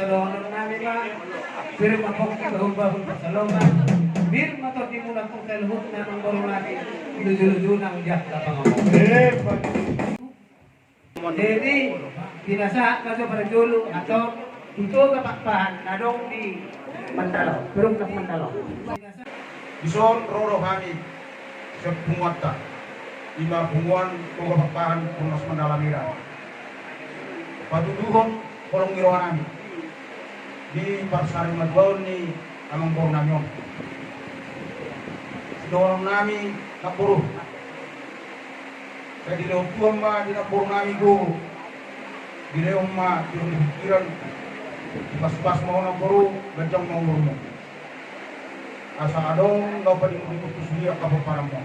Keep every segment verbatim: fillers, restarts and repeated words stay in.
Dohonon nami ma, pir ma pongki bahulbahul pansalongan, pir ma tondimuna tu saluhutna amangboru nami, lujuluju nang di angka pangomoan. Jadi, pinasahat ma jo parjolo atau tu Toga Pakpahan na adong di Mandalaon, Perumnas Mandalaon. Dison ro do hami sian punguanta, i ma punguan Toga Pakpahan Perumnas Mandalamedan, patuduhon holong ni roha nami di parsarimatua ni amangboru nami on. Sidohonon nami, namboru, sai dilehon Tuhan ma di namboru nami gogo, dilehon ma di pikiran, dipasupasu ma ho namboru, ganjang ma umurmu. Asa adong na paling diutus di angka pomparanmu.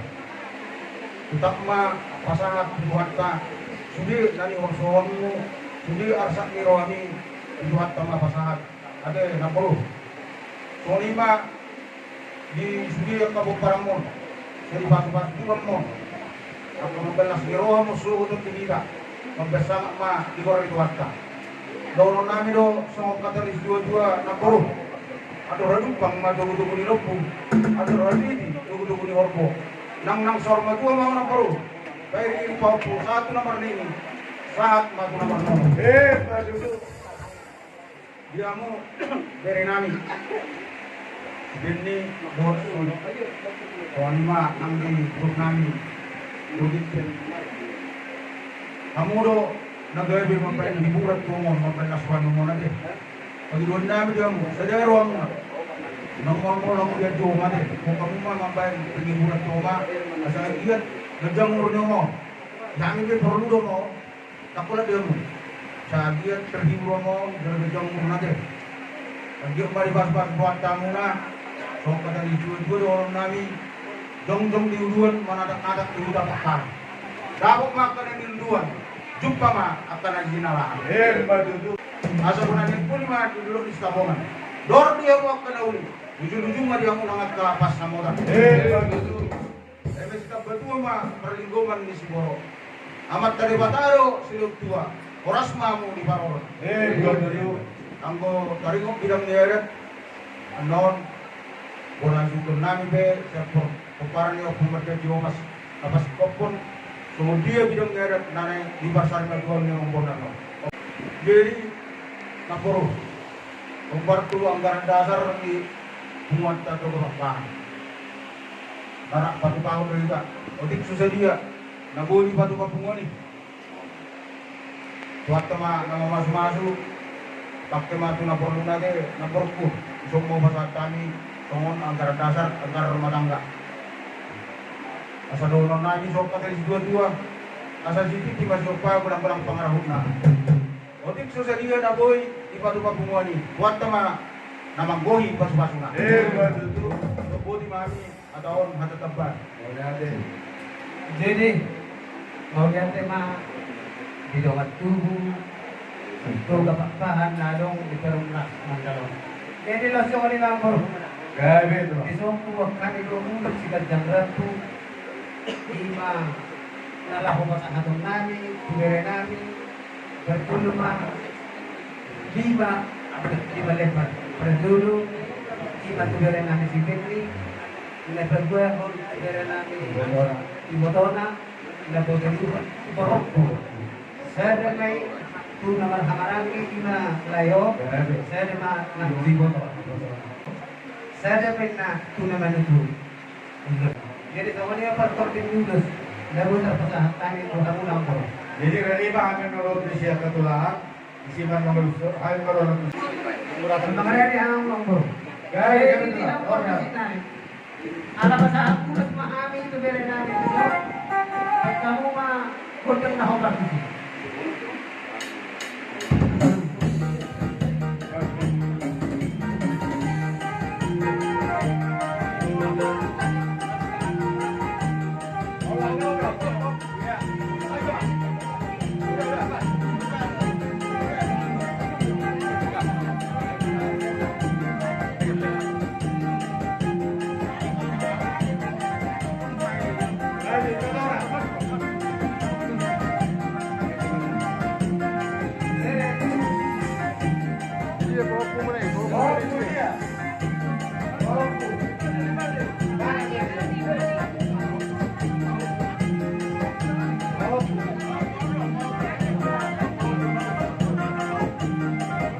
Tetap ma pasahat tu Tuhanta sude na nihorsohonmu, sude arsak ni rohami, tu Tuhanta ma pasahat. Ate, namboru. Songon i ma di sude angka pomparanmu, sai dipasupasu Tuhan ma ho. Angka mambahen las ni roha ma sogot tu hita, mambahen sangap ma di goar ni Tuhanta. Dohonon nami do songon hata ni situatua, namboru. Andor hadumpang ma togutogu ni lombu, andor hatiti togutogu ni horbo. Nang nang saur matua ma ho namboru. Pairingiring pahompu sahat tu na marnini, sahat ma tu na marnono. Eh, pajujur. Di hamu bere nami, Benny, Bos, songon i ma nang di grup nami, Rudit. Hamu do na gabe mambahen hiburan tu hamu on, mambahen las roha ni hamu on ate. Pangidoan nami di hamu, sadari on hamu na, na molmol hamu di jolo ate. Hamu ma mambahen penghiburan tu hamu on, asa anggiat ganjang umur ni hamu on. Hami pe porlu do hamu on. Ndang pola di hamu. Sai anggiat terhibur hamu on, jala ganjang umurna ate. Anggiat ma dipasupasu Tuhanta hamuna. Songon hata ni situatua dohonon nami. Jongjong di uluan, manatap-natap di huta Pakpahan. Dapot ma angka na niluluan, jumpa ma angka na jinalahan. Eh, ma tutu. Asa bona ni puli ma di dolok ni Sitapongan. Dor di hamu angka na uli, lujuluju ma di hamu nang angka pansamotan. Eh, ma tutu. Eme sitambatua ma parlinggoman ni siborok. Amanta Debata do silehon tua, horas ma hamu diparorot. Eh, betul. Anggo taringot bidang ni adat, annon, bona suhut nami pe sian por-, pomparan ni Ompu Marjanji Omas, na pasingkophon, songon dia bidang ni adat na naeng diparsarimatua ni amangboru nami on. Jadi, namboru, hombar tu anggaran dasar di punguanta Toga Pakpahan. Narak patupahon do hita. Otik so sadia na boi dipatupa punguan i, Tuhanta ma na mamasumasu. Pake ma tu na porluna ate, namborungku. Dison ma hupasahat hami songon anggaran dasar, anggaran rumah tangga. Asa dohonon nami songon hata ni situatua, asa sititi ma siompa, godang-godang pangarahutna. Otik so sadia na boi dipatupa punguan i, Tuhanta ma na manggohi pasupasuna. Eh, ma tutu. Boti ma hami hata on, hata tamba. Mauliate. Jadi, mauliate ma di dongan tubu Toga Pakpahan na adong di Perumnas Mandalaon. Jadi, laos songon i ma, namboru. Gabe, tulang. Di son huboan hami do ulos siganjang rambu, i ma na laho pasahaton nami tu bere nami, parjolo ma lima, lima lembar. Parjolo, i ma tu bere nami si Benny, na paduahon tu bere nami ibotona, na patoluhon tu borokku. Sada ma i tu na marhahamaranggi, i ma lae on, sada ma nang tu iboto. Sada ma i na tu na manuturi. Jadi, songon i ma partondim ni ulos na boi tarpasahat hami tu hamuna, namboru. Jadi, rade ma hami on ro tu sian hatulaan, isi ma na maluso, hami ma ro tu. Selamat hari, namboru. Jadi, jadi, namboru, namboru, di sini. Ala pasahat ulos ma hami tu bere nami, baen hamu ma gondang na hombar tusi.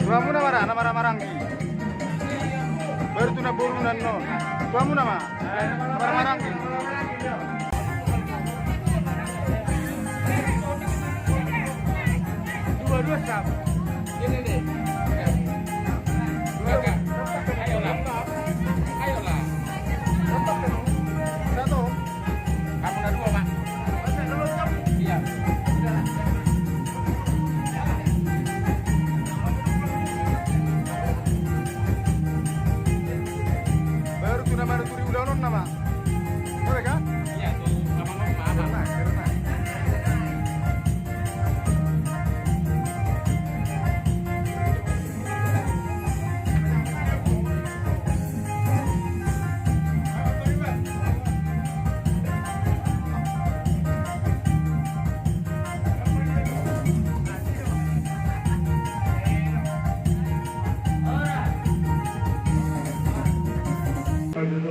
Tuamuna ma ra na marhahamaranggi. Baru tu na boru na annon. Tuamuna ma. Marhahamaranggi. Dua, dua, satu. Ini nih. Dua, dua. Ayolah. Ayolah. Satu. Kamu na dua, Pak. Iya. Baru tu na maruturi ulanon nama. Boleh kan? Iya, tu sama-sama. Karena, karena.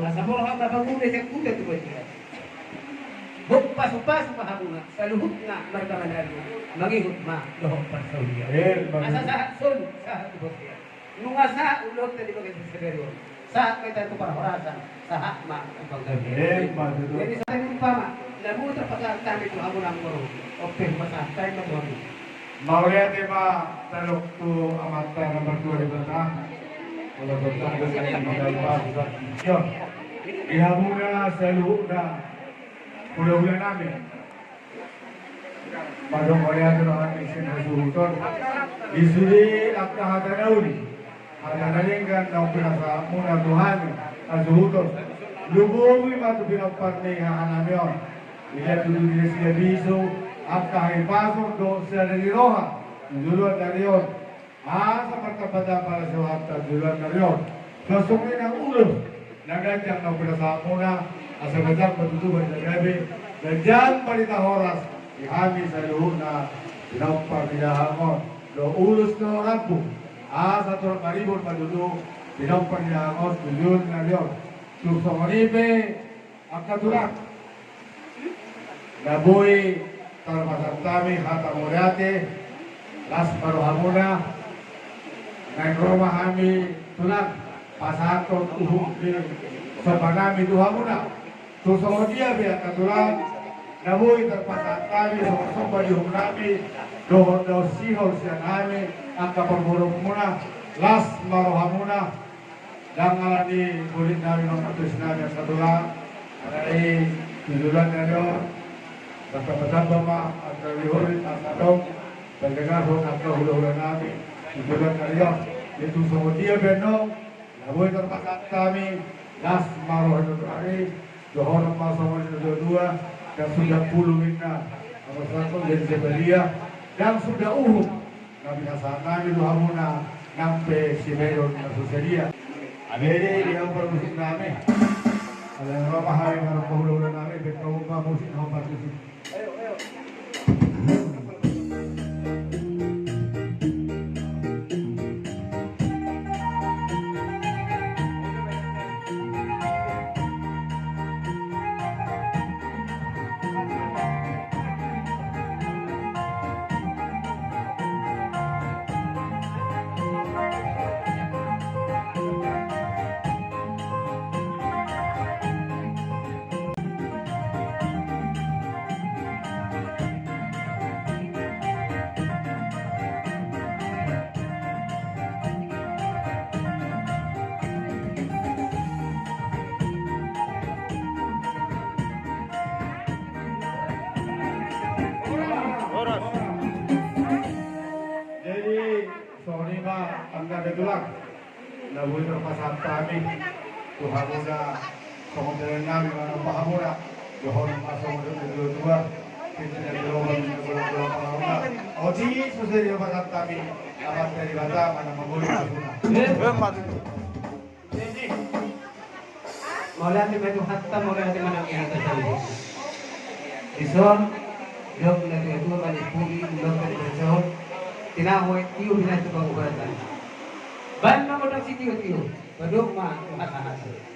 Asa boha ma pangula sian huta tu bontean. Boi pasu-pasu ma hamuna saluhutna marga Manalu, mangihut ma dohot parsaulian. Eh, asa sahat solu sahat tu bontean. Nunga sahat ulaonta di bagasan sadari on, sahat ma hita tu parhorasan, sahat ma tu panggabean. Eh, ma tutu. Jadi sahat umpama na boi tarpasahat hami tu hamuna amang boru, on pe hupasahat hami ma tu hamu. Mauliate ma tadok tu Amanta na martua Debata. Molo tong tong do sai di Debata, di hamuna saluhutna hulahula nami. Mandok mauliate ma hami sian hasuhuton di sude angka hata na uli, hata na denggan naung pinasahatmuna tu hami hasuhuton. Lumobi ma tu pinompar ni haha nami on. Ia tutu di nasida bisu angka hahipason dohot sada ni roha tu joloan ni ari on. Asa martamba-tamba na sirohanta tu joloan ni ari on. Songon i nang ulos na ganjang naung pinasahatmuna, asa ganjang ma tutu barita gabe, ganjang barita horas di hami saluhutna pinompar ni dahahang on. Dohot ulos na rambu, asa torop maribur ma tutu pinompar ni dahahang on tu joloan ni ari on. Tung songon i pe, angka tulang, na boi tarpasahat hami hata mauliate, las ma rohamuna. Naeng ro ma hami tulang pasahathon uhum ni somba nami tu hamuna. Tung songon dia pe angka tulang, na boi tarpasahat hami somba-somba di uhum nami dohot daon sihol sian hami angka parboruonmuna, las ma rohamuna. Ndang ala ni bolit nami, mamatusi nami angka tulang. Alai tu joloan ni ari on, martamba-tamba ma angka rihorit, angka dok, pandengarhon angka hulahula nami tu joloan ni ari on. Jadi tung songon dia pe annon, na boi tarpasahat hami, las ma roha ni natuatua i, dohonon ma songon i na tua-tua, ndang suda pulu ninna, apa sangkut jadi sebelia, ndang suda uhum na pinasahat nami tu hamuna nang pe sibahenon na so sadia. Ame di hamu parmusik nami. Alai ro ma hami manang hulahula nami, baen hamu ma musik na hombar tusi. Jadi, songon i ma angka tulang. Na boi tarpasahat hami tu hamuna songon dalan nami manang pahamuna. Dohonon ma songon dok ni na tua-tua. Pinta na di roha ni na bolang-bolang pangarona. Otik so sadia pasahat hami. Amanta Debata ma na mangoli pasuna. Mauliate ma tu Tuhanta, mauliate ma nang tu hita saluhutna. Dison, didok na tua-tua, mani pudi, didok na di basa on, tinahu aek tiur, tinahu tu pangubatan. Ndang sitio-tio. Padomu ma tu hatahata.